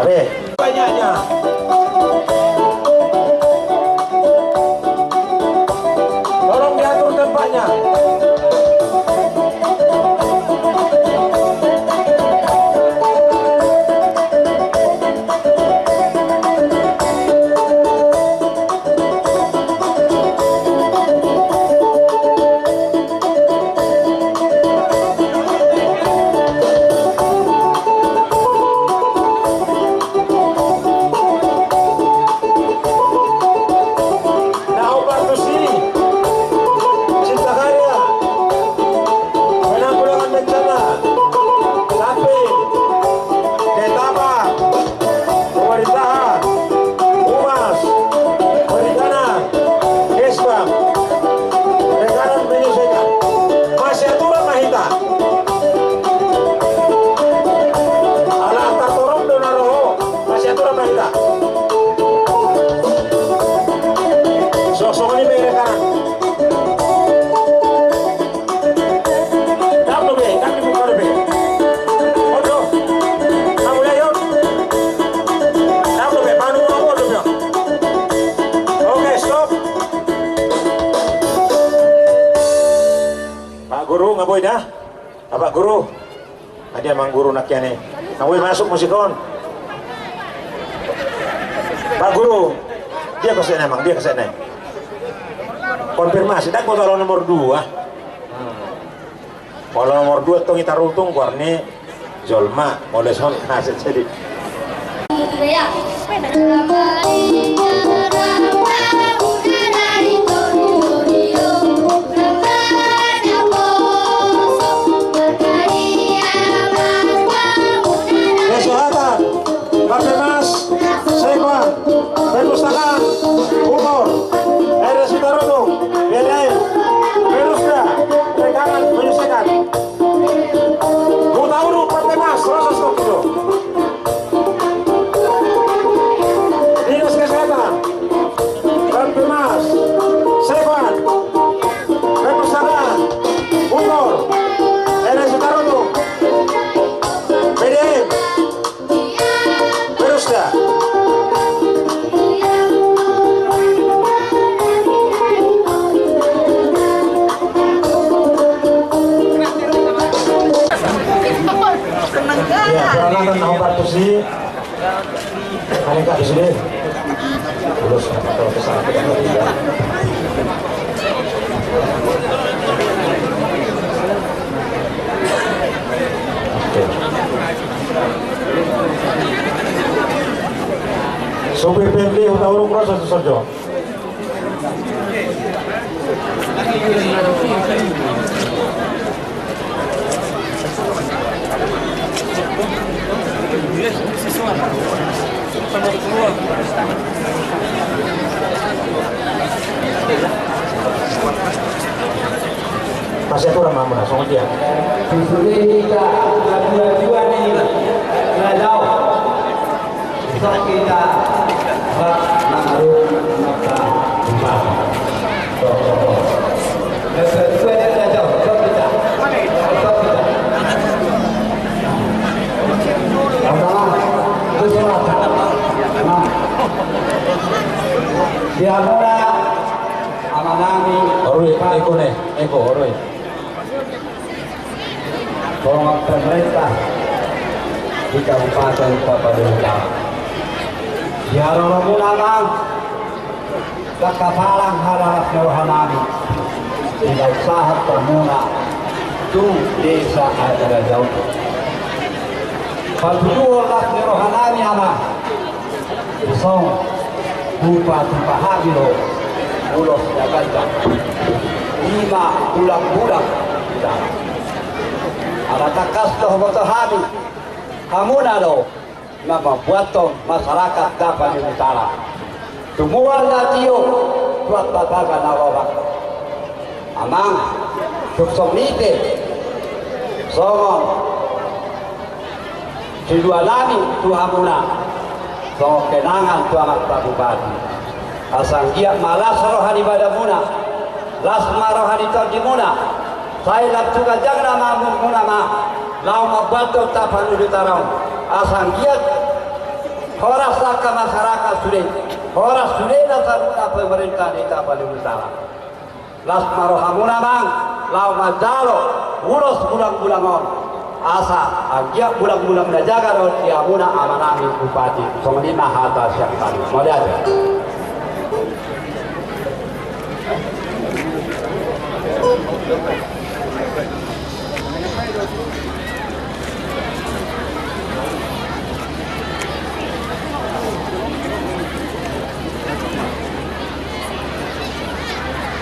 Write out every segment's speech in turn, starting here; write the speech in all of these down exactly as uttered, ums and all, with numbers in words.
Abe. Banyaknya. Tolong diatur tempatnya. Na hombar tusi, Cipta Karya, Penanggulangan Bencana, Sapin, Ketapang, Pemerintahan, Humas, Perikanan, Kesbang, Perikanan menyelesaikan. Masiaturan ma hita. Ala tartorop do na ro ho, masiaturan ma hita. So, songon i be, Perikanan. Dam dope, dam dibuka dope. On do. Na mulai on. Dam dope, panu mau on dope. Oke, stop. Pak Guru, nga boi da? Pak Guru. Adi amang guru nangkin i. Nga boi masuk musik on. Pak Guru. Dia kosekna amang, dia kosekna. Konfirmasi, ndang botol nomor dua. Hmm. Molo nomor dua tong i tarutung, goar ni jolma, molo son, na, jadi. Kesehatan. Bappenas, Sekwan, Perpustakaan, Humor, R S Sitarutung, B D M, Perusda, Perikanan menyelesaikan. Hutauruk, Bappenas, ro sa stop dulu. Dinas Kesehatan, Bappenas, Sekwan, Perpustakaan, Humor, R S Sitarutung, B D M, Perusda. Ya, peralatan na hombar tusi. Ada nggak di sini? Terus, kalau kesana kita nggak bisa. Oke. Supir P M D, hutauruk ro sa songon i. Masiaturan ma hamuna, songon dia. Di sude hita, na dua-dua ni, na jauh. Isok hita, ba, mangaru, maka, ba. Tuh, tuh, tuh. Na dua-dua ni, na jauh. Isok hita. Isok hita. Di hamuna, amanami. Orui, eko ne, eko, orui. Songon pemerintah di Kabupaten Tapanuli Utara. Di haroromuna, amang, dang hapalang hami las ni rohanami. Di na usahat hamuna tu desa Aek Raja on. Patuduhon las ni rohanami, amang. Songon, tupa-tupa hami do ulos na ganjang. Ima bulan-bulan. Ala tangkas do huboto hami, hamuna do na mambuathon masyarakat Tapanuli Utara. Tumual na tio, tuat babaga na rohak. Amang, tung songon i pe, songon siluanami tu hamuna, songon kenangan tu amanta bupati. Asa anggiat ma las roha ni badanmuna, las ma roha ni tondimuna, Sai lam tu ganjang na ma murmuna ma, laho mambantu Tapanuli Utara on. Asa anggiat horas angka masyarakat sude, horas sude na saluhutna pemerintah di Tapanuli Utara. Las ma rohamuna amang, laho manjalo ulos bulang-bulang on. Asa anggiat bulang-bulang na jaga dohot di hamuna amanami Bupati. Songon i ma hata sian hami. Mauliate.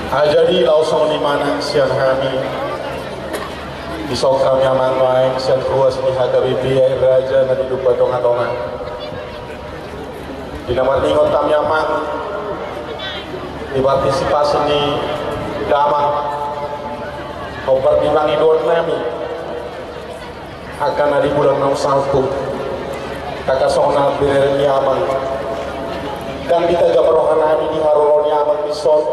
Ah, jadi laos songon i ma nang sian hami. Dison hami amang nuaeng sian ruas ni H K B P Air Raja na di Lumban Tonga-tonga. Di na marningot hami amang di partisipasi ni damang hombar di pangidoan nami. Angka na di bulan naung salpu, angka songon na bere ni amang. Ndang ditagam roha nami di haroro ni amang dison.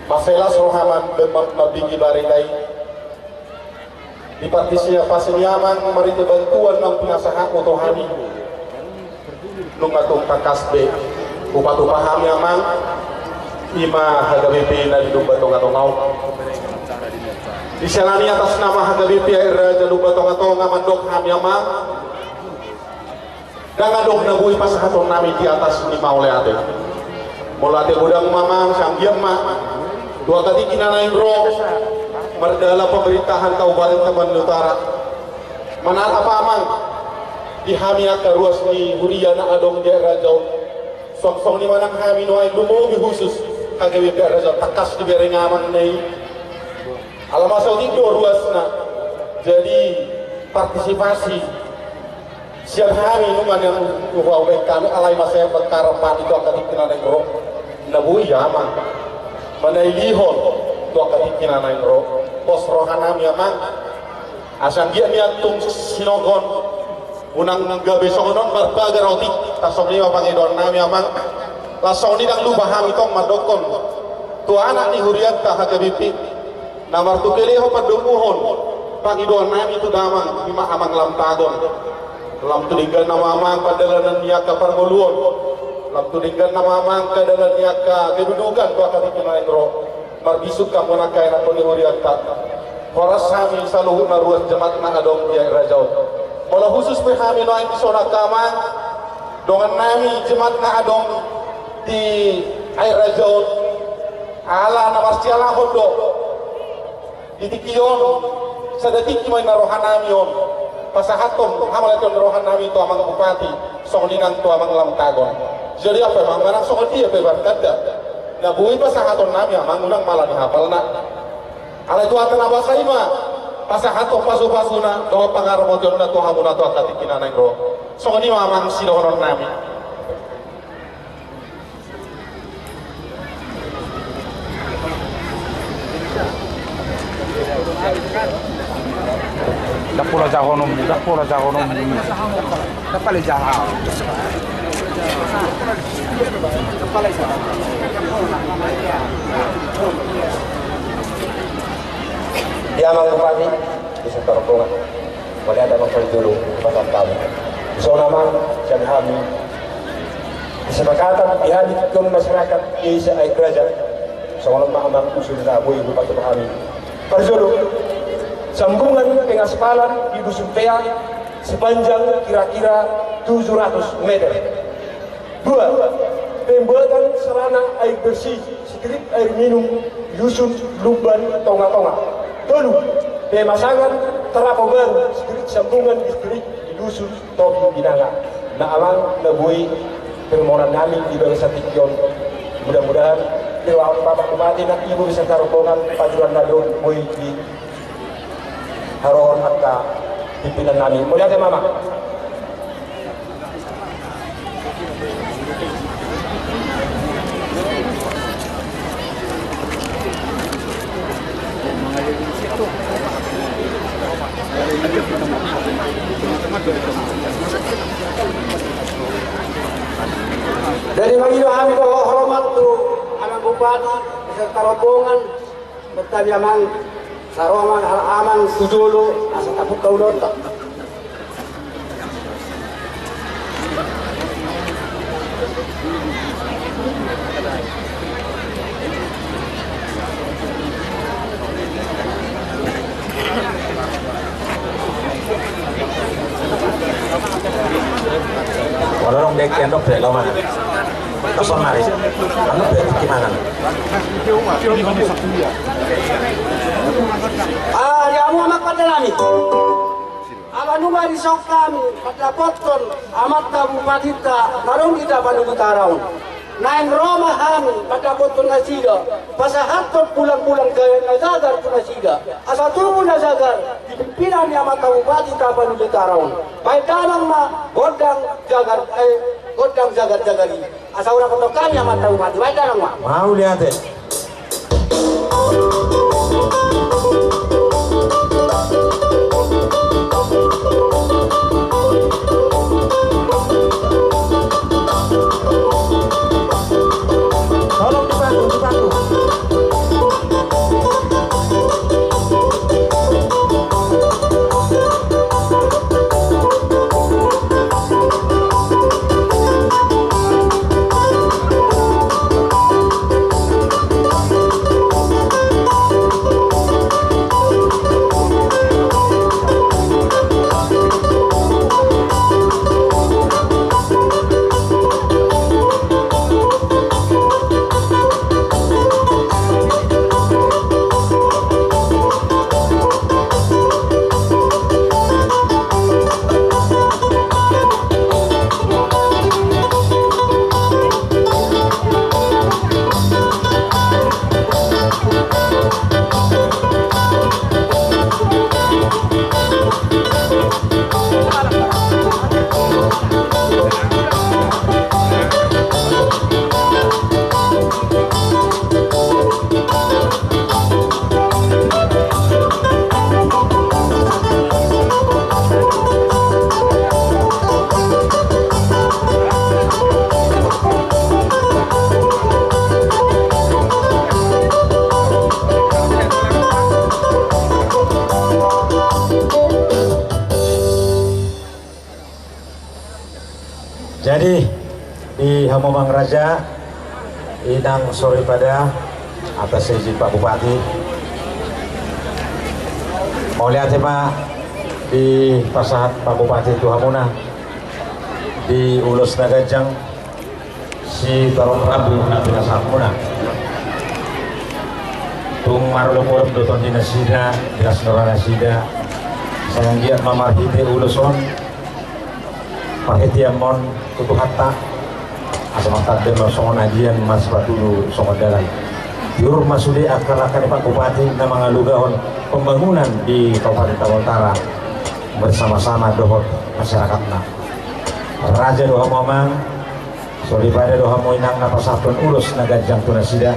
Mansai las roha ma-, ma-, mambege barita i. Di partisipasi ni amang marhite bantuan naung pinasahatmu tu hami. Nunga tung tangkas be hupatupa hami amang, i ma H K B P na di Lumban Tonga-tonga on. Di siala ni atas nama H K B P Air Raja Lumban Tonga-tonga mandok hami amang. Ndang adong na boi pasahaton nami di atas ni mauliate. Mauliate godang ma amang, sai anggiat ma tu angka tingki na naeng ro mardalan pemerintahan Kabupaten Tapanuli Utara. Manat apa amang di hami angka ruas ni huria na adong di Air Raja on. Songon i ma nang hami nuaeng lumobi khusus H K B P Air Raja on, tangkas dibereng amang na i. Ala mansai otik do ruasna. Jadi partisipasi sian hami nunga nian upa-upa hami alai mansai pangkarap hami tu angka tingki na naeng ro. Na boi amang manailihon tu angka tingki na naeng ro. Pos roha nami amang. Asa anggiat nian tung sinogon unang gabe songon on marpagar otik. Tarsongon i ma pangidoan nami amang. Laos songon i ndang lupa hami tong mandokkon tu anak ni hurianta H K B P na martukelehon pandomuhon pangidoan nami tu damang, i ma amang lam tagon. Lam tu denggan nama amang pandalanan ni angka parngoluon. Lam tu denggan nama amang angka dalan ni angka kedudukan tu angka tingki na naeng ro. Marbisuk hamu nangkin angka anak ni hurianta. Horas hami saluhutna ruas jemaat na adong di Air Raja on. Molo khusus pe hami nuaeng dison angka amang dongan nami jemaat na adong di Air Raja on. Ala na marsialahon do di tingki on, sada tingki ma inna roha nami on pasahathon hamauliateon ni roha nami tu amang bupati, songon i nang tu amang lam tagon. Jadi apa amang manang songon dia pe barangkali na boi pasahaton nami amang unang mala ni hapalna. Alai tu hata na basa i ma pasahathon pasupasuna dohot pangaramotionna tu hamuna tu angka tingki na naeng ro. Songon i ma amang sidohonon nami. Ndang pola jahonon, ndang pola jahonon. Ndang pala jaha. Di amang bupati, di sektor keuangan. Mauliate amang parjolo, pasahat hamu. Dison amang, sian hami. Kesepakatan di hami tu masyarakat desa Air Raja. Songon on ma amang usul na boi hupatupa hami. Parjolo, sambungan pengaspalan di Dusun Pea sepanjang kira-kira tujuh ratus meter. Dua, pembuatan sarana air bersih, setrip air minum, Dusun Lumban Tonga-tonga. Tolu, pemasangan trapo baru, setrip sambungan listrik di Dusun Topi Binanga. Na amang na boi permohonan nami di bagasan tingki on. Mudah-mudahan dilehon Bapak Bupati nang ibu bisa taruhongan panjuran na do boi di harohon angka pimpinan nami. Mauliate ma amang. Jadi mangido hami do hormat tu amang bupati beserta rombongan. Tadi amang, saro amang, amang tu jolo, asa tapuk kau nonton. Wala dong dek endok dek lo mana? Kosong hari. Anu dek timangan. Ah, ya, mau anak pada lami. Ala nunga dison hami mandapothon amanta Bupatinta na adong di Tapanuli Utara on. Naeng ro ma hami mandapothon nasida, pasahathon bulang-bulang gabe na jagar tu nasida. Asa tubu na jagar di pimpinan ni amanta Bupati Tapanuli Utara on. Baen damang ma gondang jagar, eh, gondang jagar-jagar i. Asa urang potong kami amanta Bupati, baen damang ma. Mauliate. Tolong dibantu, dibantu. Jadi, di hamu amang raja, inang soripada, atas izin Pak Bupati, mauliate ma dipasahat Pak Bupati tu hamuna di ulos na ganjang, sitorop rambu na pinasahatmuna. Tung marolopolop do tondi nasida, las ni roha nasida, sai anggiat ma marhite ulos on, parhitean ma on tu Tuhanta, asa martanda ma songon ajian, marsipatudu songon dalan. Tiur ma sude angka langkah ni Pak Bupati na mangalugahon pembangunan di Kabupaten Tapanuli Utara bersama-sama dohot masyarakatna. Raja do hamu amang, soripada do hamu inang na pasahathon ulos na ganjang tu nasida,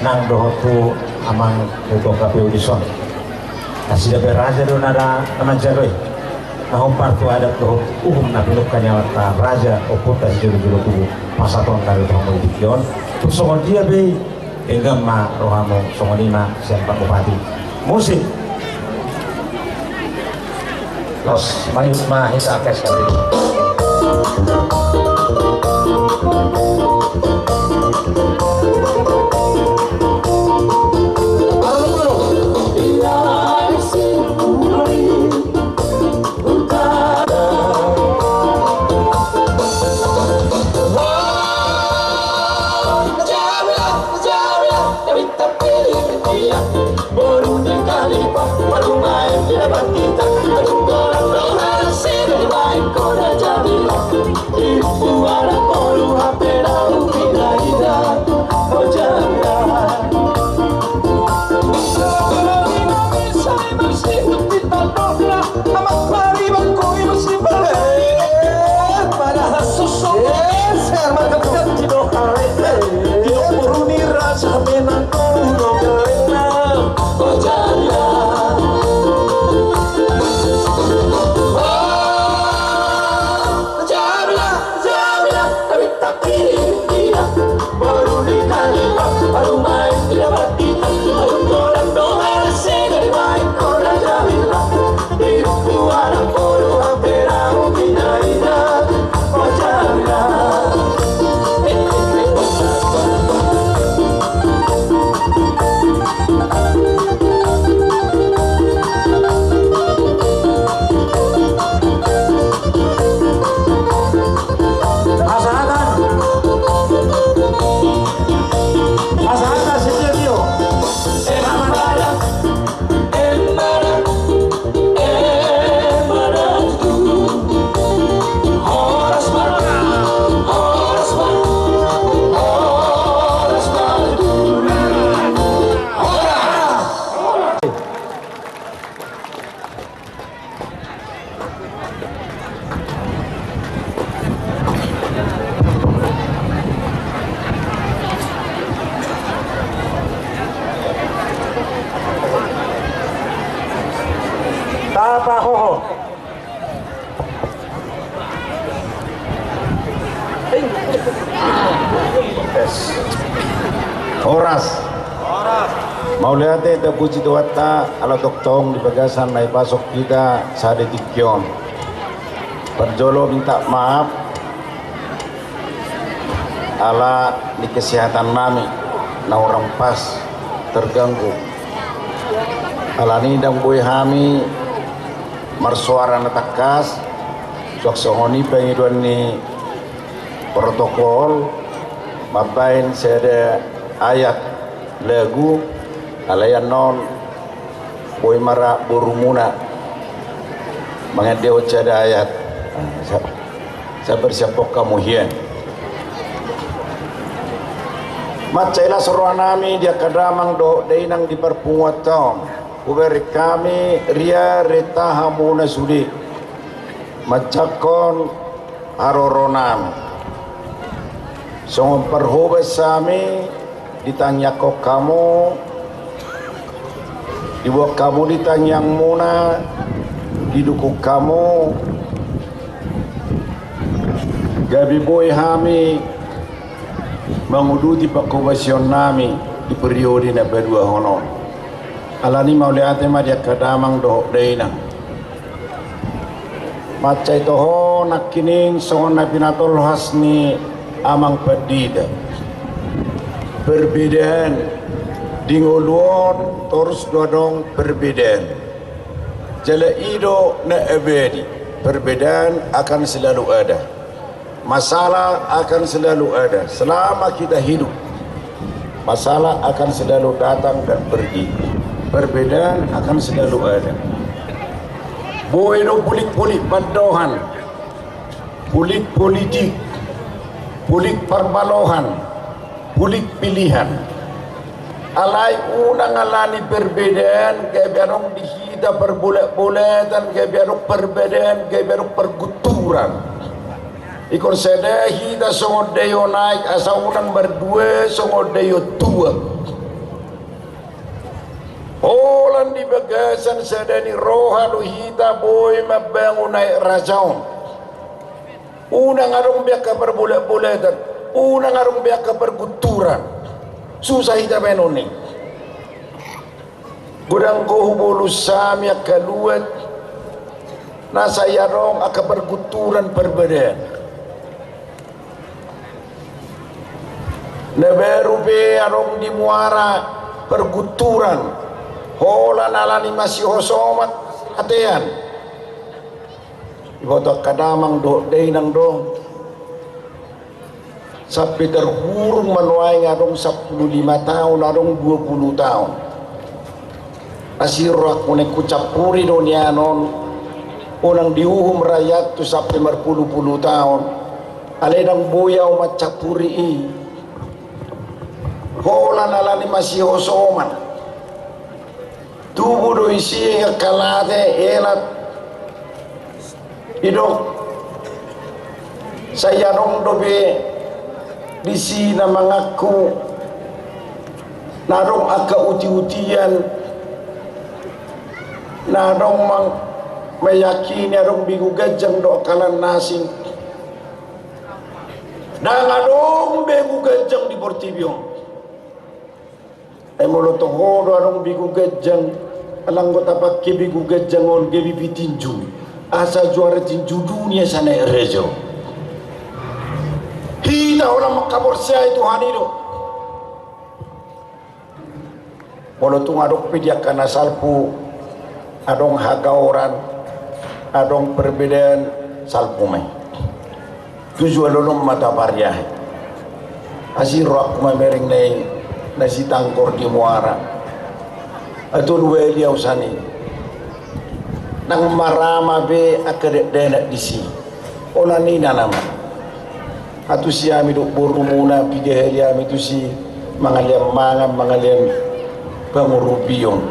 nang dohot tu amang ketua K P U dison. Nasida pe raja do na, na manjago i. Na hombar tu adat dohot uhum na pinungka ni amanta raja, ompunta sijolo-jolo tubu, pasahatonna do tu hamu di tingki on. Tung songon dia pe i, denggan ma rohamu, songon i ma sian Pak Bupati. Musik. Los, mari ma hita angka eskali. Apa hoho? Horas. Mauliate, tapuji Tuhanta ala tongtong di bagasan na dipasok hita sada tingki on. Parjolo minta maaf ala ni kesehatannami na hurang pas, terganggu. Alani i ndang boi hami marsoara na tangkas, suang songon i pangidoan ni protokol, mambahen sada ayat lagu, alai annon boi ma ra borumuna mangendehon sada ayat. Sa-, sabar siampok hamu hian. Mansai las rohanami di angka damang dohot dainang di parpunguanta on. Hubereng hami riareta hamuna sude manjangkon haroronami. Songon parhobas hami ditangiangkon hamu, diboan hamu di tangiangmuna, didukung hamu, gabe boi hami manguduti panghobasionami di periode na paduahon on. Alani mauliate ma di angka damang dohot dainang. Mansai toho nangkining songon na pinatolhas ni amang pandita. Perbedaan di ngolu on torus do adong perbedaan. Jala i do na abadi, perbedaan akan selalu ada. Masalah akan selalu ada selama kita hidup. Masalah akan selalu datang dan pergi. Perbedaan akan selalu ada. Boi do pulik-pulik pandohan, pulik politik, pulik parbalohan, pulik pilihan. Alai unang alani perbedaan gabe adong di hita parbolat-bolatan, gabe adong perbedaan gabe adong pargunturan. Ingkon sada hita songon daion aek, asa unang mardua songon daion tuak. Holan di bagasan sada ni roha do hita boi mambangun aek raja on. Unang adong be angka parbolat-bolatan, unang adong be angka pargunturan. Susah hita baenon i. Godang do hubolus hami angka luat na sai adong angka pargunturan parbadaan. Na baru pe adong di Muara pargunturan, holan alani masihosoman, atean. Diboto angka damang dohot dainang do. Sampe tarhurung ma nuaeng adong sampulu lima taon, adong dua pulu taon. Asi rohangku naeng hucampuri do nian on, unang diuhum rakyat tu sampe marpulu-pulu taon. Alai ndang boi ahu mancampuri i. Holan alani masihosoman. Tubu do isi angka late elat. Idok sai adong dope disi na mangaku na adong angka uti-utian, na adong mang-, meyakini adong begu ganjang dohot angka na asing. Ndang adong begu ganjang di portibi on. Ai molo toho do adong begu ganjang, ala anggo tapangke begu ganjang on gabe petinju, asa juara tinju dunia sian aek raja on. Hita holan mangkaporseai Tuhan i do. Molo tung adong pe di angka na salpu, adong hagaoran, adong perbedaan, salpu ma i. Tu jolo on ma tapariahe. Asi rohangku mamereng na i, na sitanggor di Muara. Ai tolu hali ahu sian i. Ndang marama be angka dakdanak disi. Holan i na nama. Ai tusi hami dohot borumuna, piga hali hami tusi mangalean mangan, mangalean pangurupion.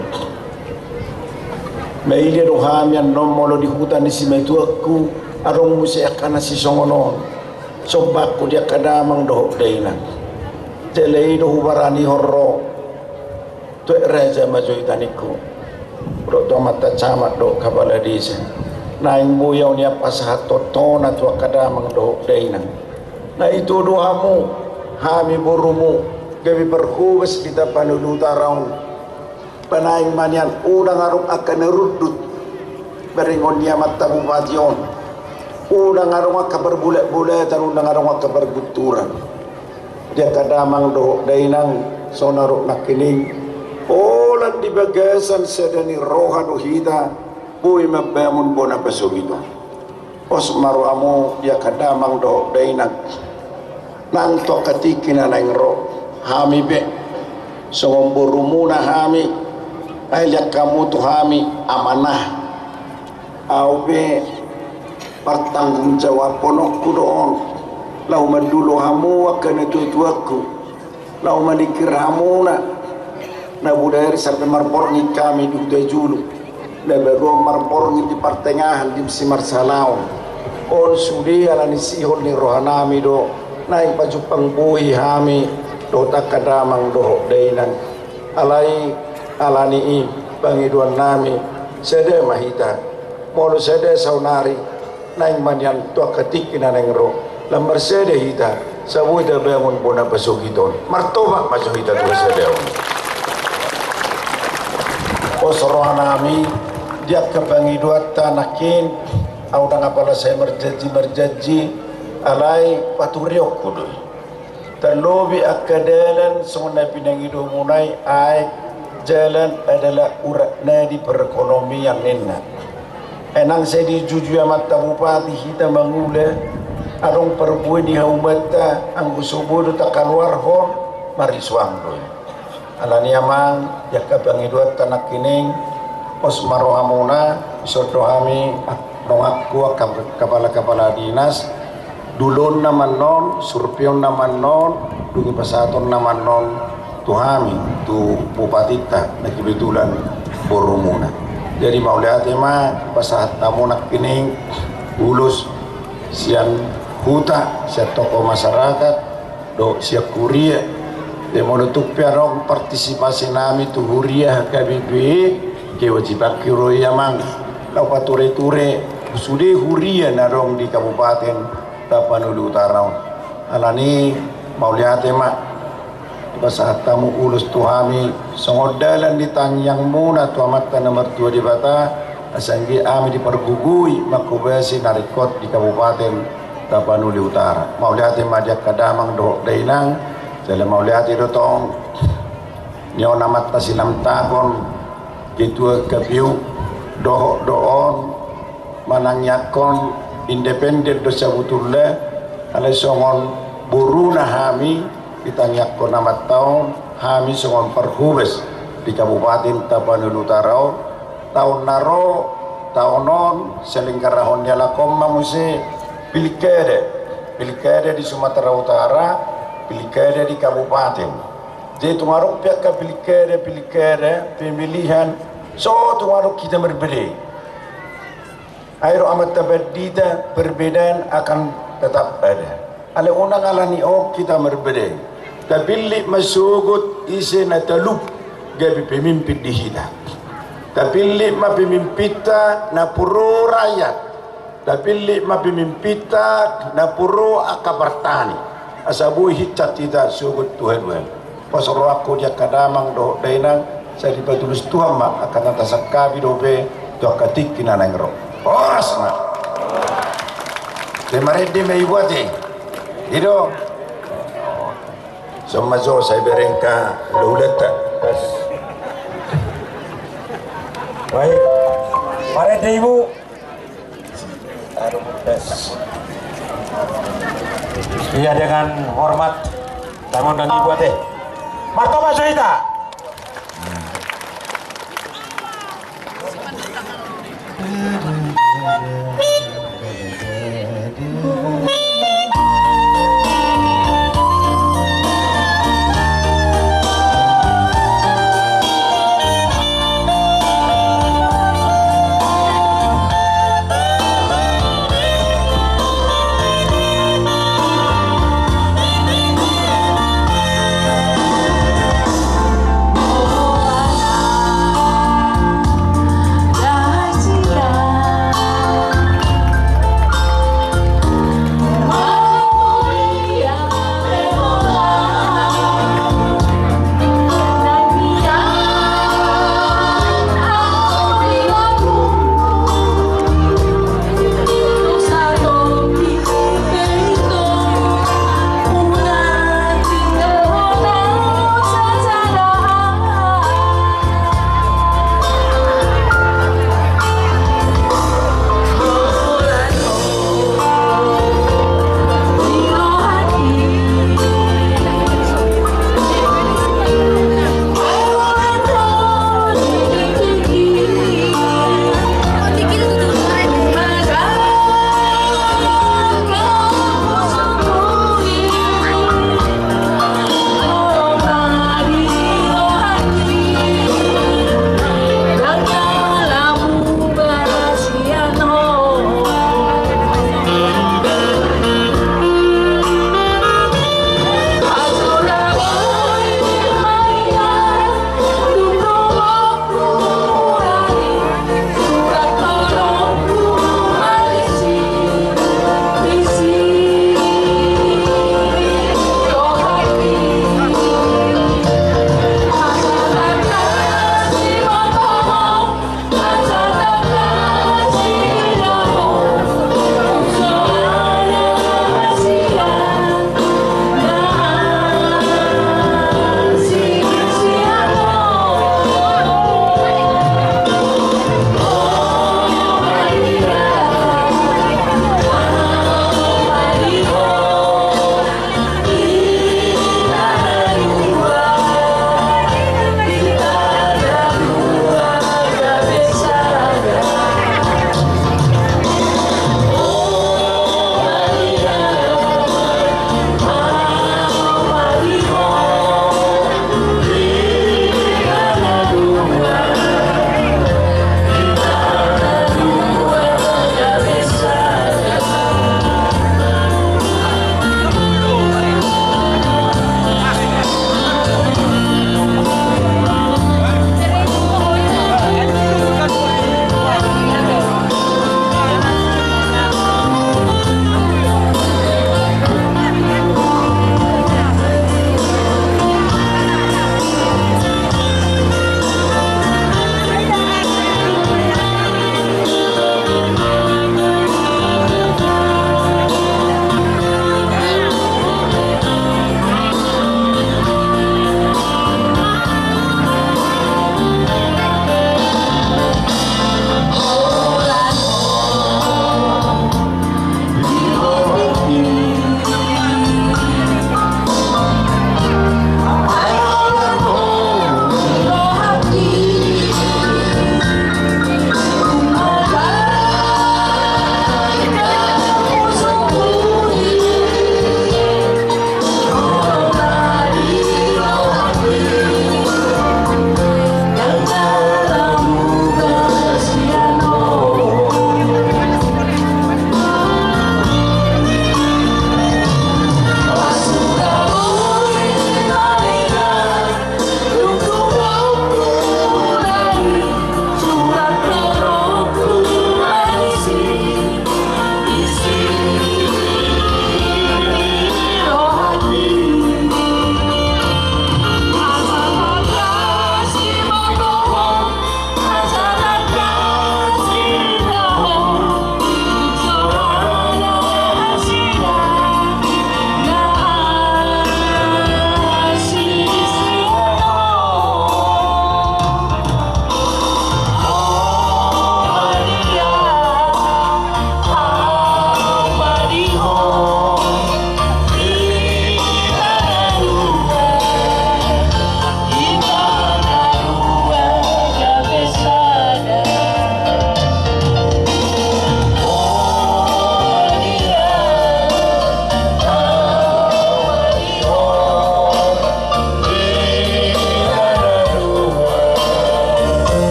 Maila do hami annon molo di huta ni simatuangku, adong muse angka na sisongon on. Sombaku di angka damang dohot dainang. Jala i do hubaranihon ro tu aek raja ma jo hita ningku. dohot tu amanta camat dohot kapala desa. Naeng boi au nian pasahat tongtongna tu angka damang dohot dainang. Na ito do hamu, hami borumu, gabe parhobas di Tapanuli Utara on. Ba naeng ma nian unang adong angka na rundut baringon ni amanta bupati on. Unang adong angka parbolatbolatan, unang adong angka pargunturan. Di angka damang dohot dainang, songon na ro nangkining, holan di bagasan sada ni roha do hita boi mambangun bona pasogit on. Pos ma rohamu di angka damang dohot dainang. Nang tu angka tingki na naeng ro, hami pe songon borumuna hami, ai liat hamu tu hami amanah. Au pe partanggungjawabhononku do on, laho mandulo hamu angka natuatuangku, laho maningkir hamuna. Na bodari sampe marborngin hami di Hutajulu, na baru on marborngin di partengahan di Simarsalaon. On sude ala ni sihol ni rohanami do naeng pajumpang boi hami dohot angka damang dohot dainang. Alai ala ni i pangidoannami, sada ma hita. Molo sada saonari, naeng ma nian tu angka tingki na naeng ro, lam marsada hita, sai boi tabangun bona pasogit on. Martopak ma jo hita tu hasadaon. Pos rohanami di angka pangidoanta nangkin. Au ndang apala sai marjanji-marjanji, alai patureonku do i. Tarlobi angka dalan songon na pinangidomuna i, ai jalan adalah urat nadi perekonomian ninna. Ai nang sai dijujui amanta bupati hita mangula, adong parbue ni haumanta, anggo so boi do takaluarhon, marisuang do i. Ala ni i amang, di angka pangidoanta nangkining, pos ma rohamuna, dison do hami, ah, donganku angka kapala-kapala dinas, dulonna ma annon, surveonna ma annon, dung i pasahatonna ma annon tu hami, tu bupatinta, na kebetulan borumuna. Jadi mauliate ma, pasahat hamu nangkining, ulos sian huta, sian tokoh masyarakat, dohot sian huria. Jadi molo tung pe adong partisipasinami tu huria H K B P, kewajibanki do i amang. Laho patureture sude huria na adong di Kabupaten Tapanuli Utara on. Ala ni i mauliate ma. Pasahat hamu ulos tu hami, songon dalan ni tangiangmuna tu Amanta na martua Debata, asa anggiat hami dipargogoi manghobasi na ringkot di Kabupaten Tapanuli Utara. Mauliate ma di angka damang dohot dainang, jala mauliate do tong. Nion amanta silamtagon, ketua K P U, dohot do on, manangiangkon independen do sabutulna, alai songon boruna hami, ditangiangkon amanta on, hami songon parhobas di Kabupaten Tapanuli Utara on, taon na ro, taon on, selenggarahon ni halak on ma muse pilkada, pilkada di Sumatera Utara, pilkada di kabupaten. Jadi tung adong pe angka pilkada, pilkada, pemilihan, so tung adong hita marbeda i. Ai ro amanta pandita, perbedaan akan tetap ada. Alai unang ala ni on hita marbeda i. Tapillit ma sogot ise na talup gabe pemimpin di hita. Tapillit ma pemimpinta na pro rakyat. Tapillit ma pemimpinta na pro angka partani. Asa boi hinsat hita sogot tu haduan. Pos rohangku di angka damang dohot dainang, sai dipatulus Tuhan ma angka na tasangkapi dope tu angka tingki na naeng ro. Horas ma. Pe marende ma ibuat i. I do. Son ma jo sai bereng angka hulahulanta. Baik. Marende ibu. Ia dengan hormat, tangan dan ibu ate. Martopak jo hita.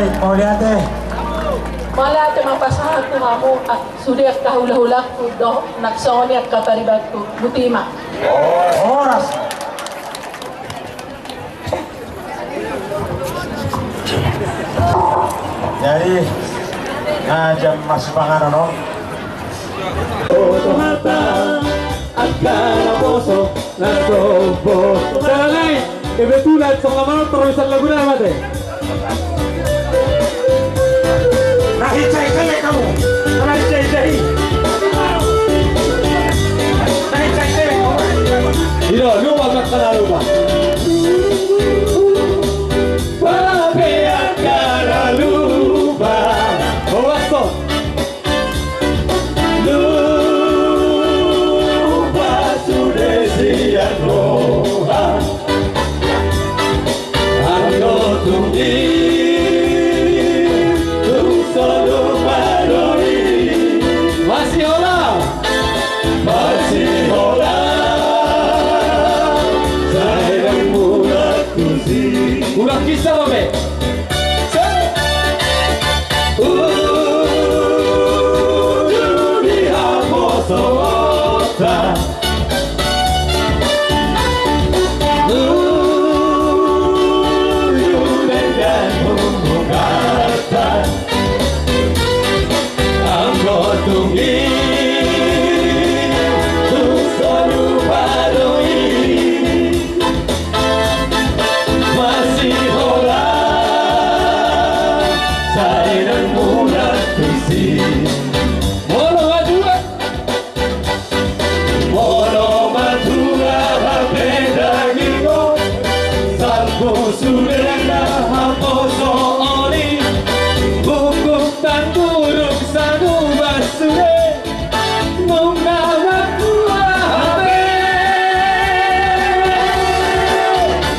Mauliate. Mauliate ma pasahat tu hamu, ah, sude angka hulahulangku dohot nang songon i angka paribanku. Botima. Horas. Jadi, na jam masipanganon on. Oto hata angka na poso na sombong. Salah nai, kebetulan songon na manortor bisa lagu na mate. Nahi cai cai kamu. Nahi cai cai. Nahi cai cai kamu. Ilo, lupa makan lupa. Pape angka na lupa. Horas on. Lupa sude sian roha. Anggo tung i tung so lupa do i. Masihola. Masihola. Sai mulak tusi. Mulak tusi, Babe. Ujung ni haposoonta. Ujung denggan hubunganta. Anggo tung i tung so lupa do i. Masihola sai mulak tusi. Molo matua, molo matua hape daging on, salpu sude na haposoon i. Bungkuk tandurung sanubas sude. Nunga matua hape.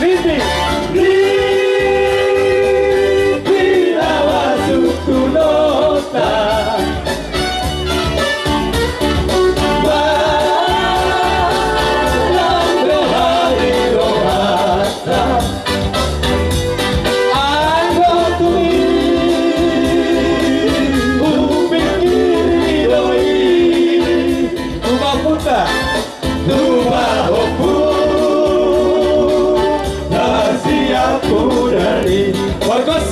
Niti. Niti na masuk tu nota. Balang do hami rohanta. Anggo tung i hupingkiri do i. Tuba puta. Tuba hompu. Nasiam pudari. Wargos.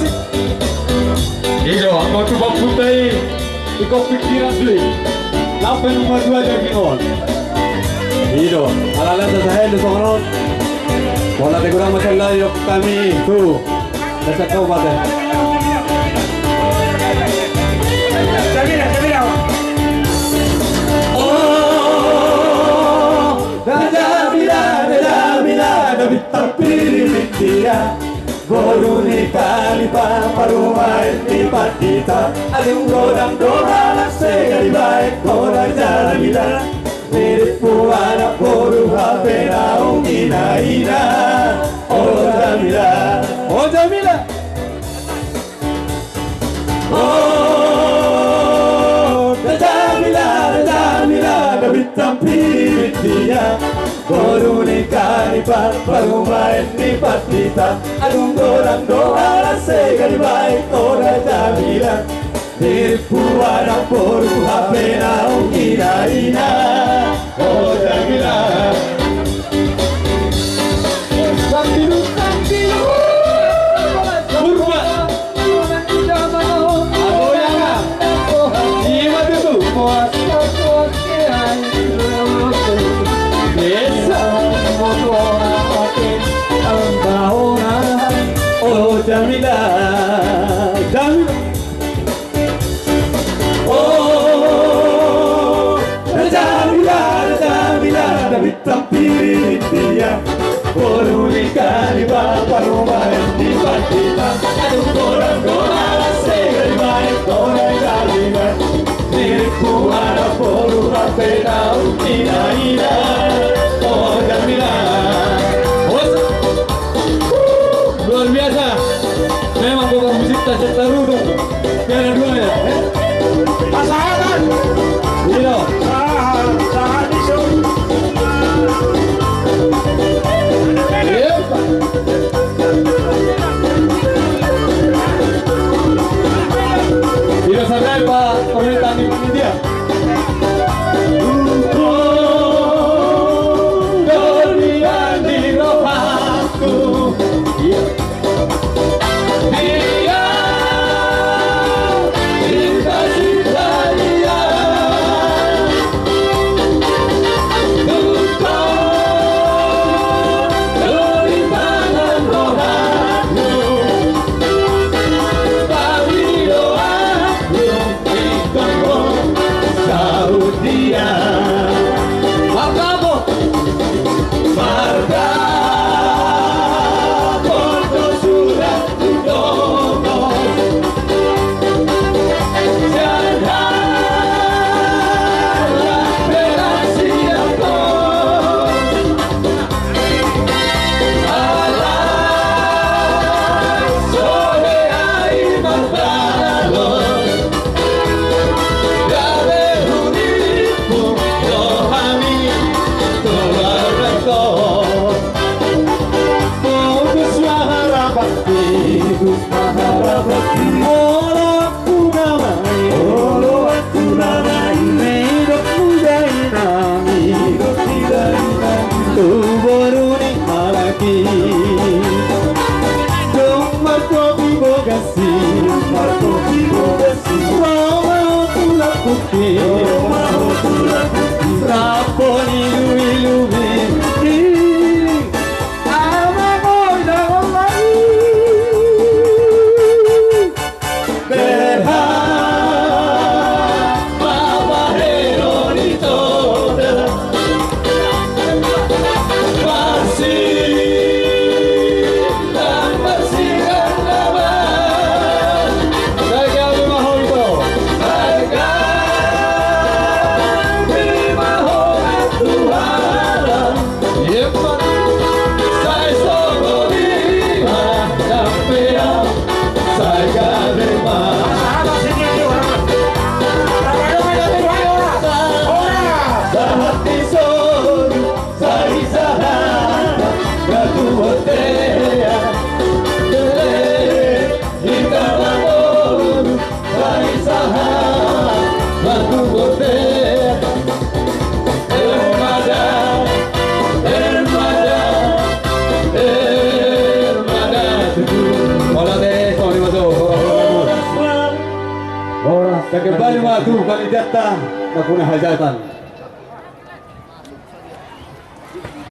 Ido, anggo tuba puta i. Ingkon pingkiran do i. Lam pe nunga matua daging on. Ido, ala-ala sasahen do songon on. Molo ate godang masalah yo kami tu. Dasar kau mate. Sabina, Sabina. Oh, Jamila, Jamila, na bintang piripitia. Boru ni Kalipa, parumaen ni Pandita, adong godang do halak sega dibaen ho da Jamila. Mirip tu anak boru hape naung ina-ina. O Jamila. O Jamila. O da Jamila, da Jamila, da bintang piripitia. Boru ni Kalipa, parumaen ni Pandita. Adong godang do halak sega dibaen ho da Jamila. Mirip tu anak boru hape naung ina-ina. O Jamila. Sambilu, sambilu. Purba. Aboyanga. Ima tutu. Desa. O Jamila. Jamila. O da Jamila, da Jamila, da bintang piripitia. Boru ni Kalipa, parumaen ni Pandita. Adong godang do halak sega dibaen ho da Jamila. Mirip tu anak boru hape naung ina-ina. O Jamila. Luar biasa. Memang bukan musik tak seteru dong. Piala Dunia. Pasangan. Iya. Iya. Horas, horas. Horas. Kembali ma tu panitianta, na pungu hajatan.